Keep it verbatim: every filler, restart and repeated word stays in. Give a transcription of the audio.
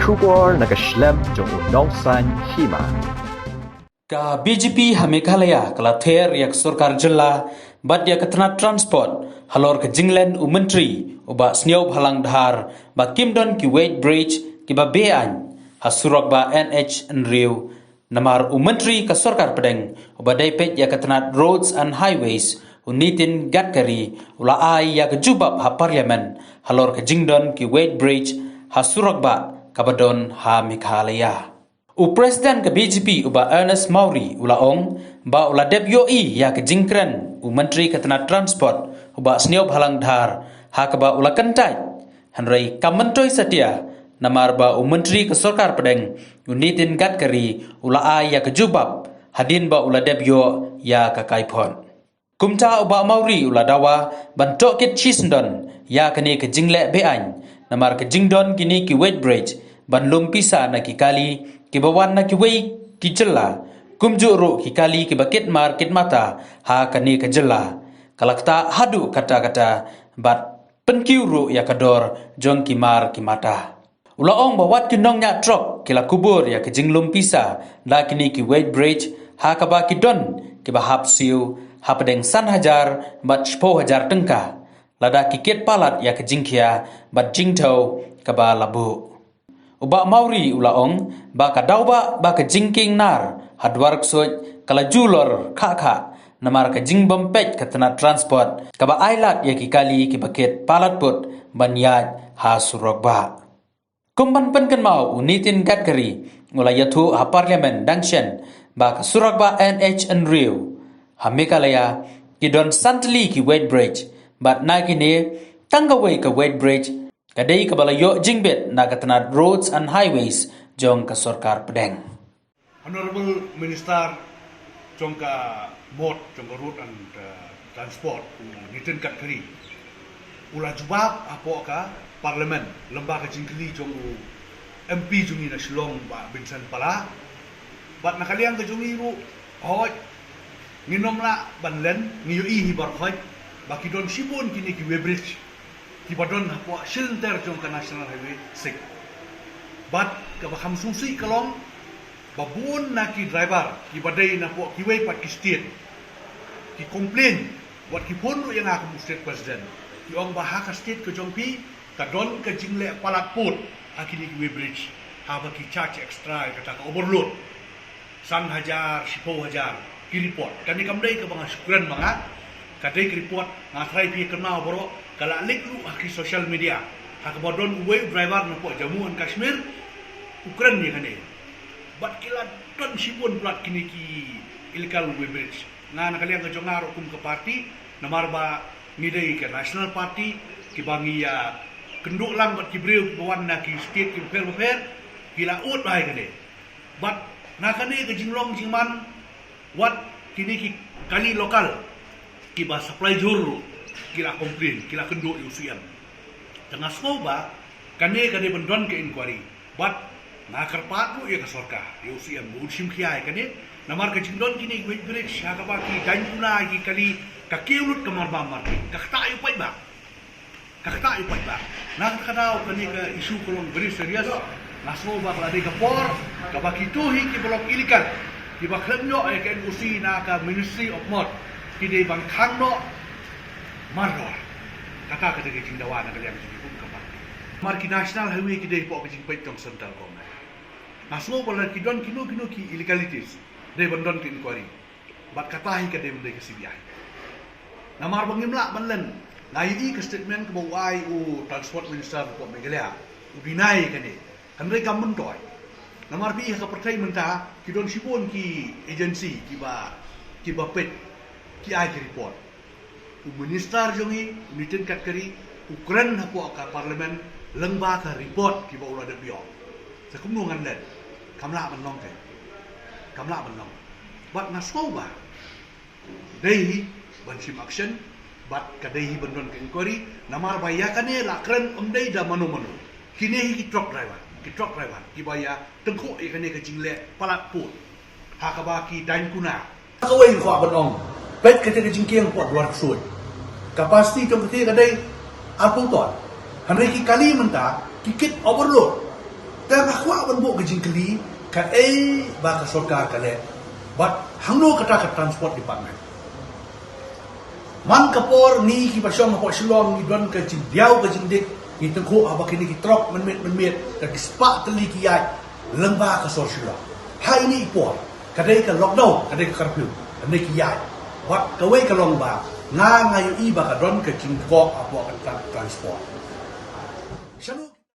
Khubor na ka shlem jong u nongsan hima. Ka B J P ha Meghalaya ka la ther ïa ka sorkar jylla bad ïa ka tnat transport halor ka jinglen u Myntri u Bah Sniawbhalang Dhar ba kim don ki weight bridge kiba be-aiñ ha surok bah N H hynriew. Namar u Myntri ka sorkar pdeng uba dei peit ïa ka tnat Roads and Highways, u Nitin Gadkari, u la ai ïa ka jubab ha Parliament halor ka jingdon ki weight bridge ha surok bah kaba don ha Meghalaya. U President ka B J P u Bah Ernest Mawrie u la ong ba u la dep ïohi ïa ka jingkren u Myntri ka tnat transport u Bah Sniawbhalang Dhar ha kaba u la kyntait. Hynrei kam myntoi satia, namar ba u Myntri ka sorkar pdeng u Nitin Gadkari u la ai ïa ka jubab hadien ba u la dep ïoh ïa ka kaiphod. Kumta u Bah Mawrie u la dawa ban tohkit shisyndon ïa kane ka jingleh be-aiñ, namar ka jingdon kine ki weight bridge ban lum pisa na ki kali kiba wan na kiwei ki jylla, kumjuh ruh ki kali kiba kit mar kit mata ha kane ka jylla, ka la ktah haduh katta katta bad pynkiew ruh ïa ka dor jong ki mar ki mata. U la ong ba wat ki nongñiah trok ki la kubur ïa ka jinglum pisa da kine ki weight bridge ha kaba ki don kiba hap siew hapdeng san hajar bad shiphew hajar tyngka, lada ki kit palat ïa ka jingkhia bad jingthew kaba la buh. U Bah Mawrie u la ong ba ka daw ba, ba ka jingkieng nar ha dwar ksuid ka la ju lor khah khah namar ka jingbym peit ka tnat transport kaba ai lad ïa ki kali kiba kit palat put ban ïaid ha surok bah. Kum ban pynkynmaw, u Nitin Gadkari u la ïathuh ha Parliament dang shen ba ka surok bah N H hynriew ha Meghalaya ki don san tylli ki weight bridge, bad na kine tang kawei ka weight bridge ka dei kaba la ïoh jingbit na ka tnat Roads and Highways jong ka sorkar pdeng. Honorable Minister jong ka MoT, jong ka Road and, uh, Transport, u Nitin Gadkari, u la jubab hapoh ka Parliament lyngba ka jingkylli jong u M P jong ngi na Shillong, Bah Vincent Pala. Bad na ka liang ka jong ngi ruh, hooid, ngin ym lah ban len, ngi ïohi hi baroh hooid ba ki don shibun kine ki weighbridge kiba don hapoh shilynter jong ka National Highway six. Bad kaba kham sngewsih ka long ba bun na ki driver kiba dei napoh kiwei pat ki state ki complain, wat ki phone ruh ïa nga kum u state president, ki ong ba ha ka state ka jong phi ka don ka jingleh palat pud ha kine ki weighbridge, haba ki charge extra ïa kata ka overload. San hajar, shiphew hajar ki report. Kane kam dei kaba nga shu kren ma nga. Ka dei ka report, nga tharai phi kynmaw baroh, ka la leak ruh ha ki social media. Ha kaba don uwei u driver napoh Jammu and Kashmir u kren ïa kane. Bad ki la don shibun palat kine ki illegal weighbridge. Nga na ka liang ka jong nga ruh kum ka party, namar ba ngi dei ka National Party, kiba ngi ïa kynduh lang bad ki briew kiba wan na ki state kiba pher bapher, ki la ud bha ïa kane. Bad na kane ka jinglong jingman, wat kine ki kali local kiba supply jhur ruh ki la complain, ki la kynduh ïa u C M. Te nga sngew ba kane ka dei ban don ka inquiry. Bad nga kyrpad ruh ïa ka sorkar, ïa u C M, ba un shim khia ïa kane. Namar ka jingdon kine ki weighbridge ha kaba ki daiñ kuna ki kali ka kiew lut ka marbam markit, ka ktah ïa u paidbah. Ka ktah ïa u paidbah. Na kata ka daw kane ka issue ka long very serious. Nga sngew ba ka la dei ka por kaba kito hi kiba long illegal, kiba khlem ïoh ïa ka N O C na ka Ministry of MoT, ki dei ban khang noh mardor. Kata ka dei ka jingdawa na ka liang jong ngi kum ka party. Namar ki National Highway ki dei hapoh ka jingpeit jong Central Government. Nga sngew ba lada ki don kino kino ki illegalities, dei ban don ka inquiry. Bad kata hi ka dei ban dei ka C B I. Namar ba ngim lah ban len, nga ïohi ka statement kaba u ai u Transport Minister hapoh Meghalaya, u deny ïa kane. Hynrei kam myntoi. Namar phi ïohi ha ka pyrthei mynta ki don shibun ki agency kiba, kiba peit, ki ai ki report. U Minister jong ngi, u Nitin Gadkari, u kren hapoh ka Parliament lyngba ka report kiba u la dep ïoh. Te kumno ngan len? Kam lah ban long te. Kam lah ban long. Bad nga sngew ba dei hi ban shim action, bad ka dei hi ban don ka inquiry, namar ba ïa kane la kren ym dei da mano mano. Kine hi ki truck driver, ki truck driver kiba ïa tyngkhuh ïa kane ka jingleh palat pud ha kaba ki daiñ kuna. Kawei nga kwah ban ong, peit kata ka jingkieng hapoh Dwar Ksuid. Capacity jong kata ka dei arphew ton. Hynrei ki kali mynta ki kit overload. Te nga kwah ban buh ka jingkylli, kaei ba ka sorkar ka leh bad hangno kata ka Transport Department. Man ka por ngi kiba shong hapoh Shillong ngi don ka jingdiaw ka jingdik, ngi tyngkhuh haba kine ki trok mynmiet mynmiet, ka ki spah tylli ki ïaid lyngba ka sor Shillong. Ha ine i por, ka dei ka lockdown, ka dei ka curfew, ka dei ki ïaid. Wat kawei ka long ba nga nga ïohi ba ka don ka jingkok hapoh ka tra-, transport. Shano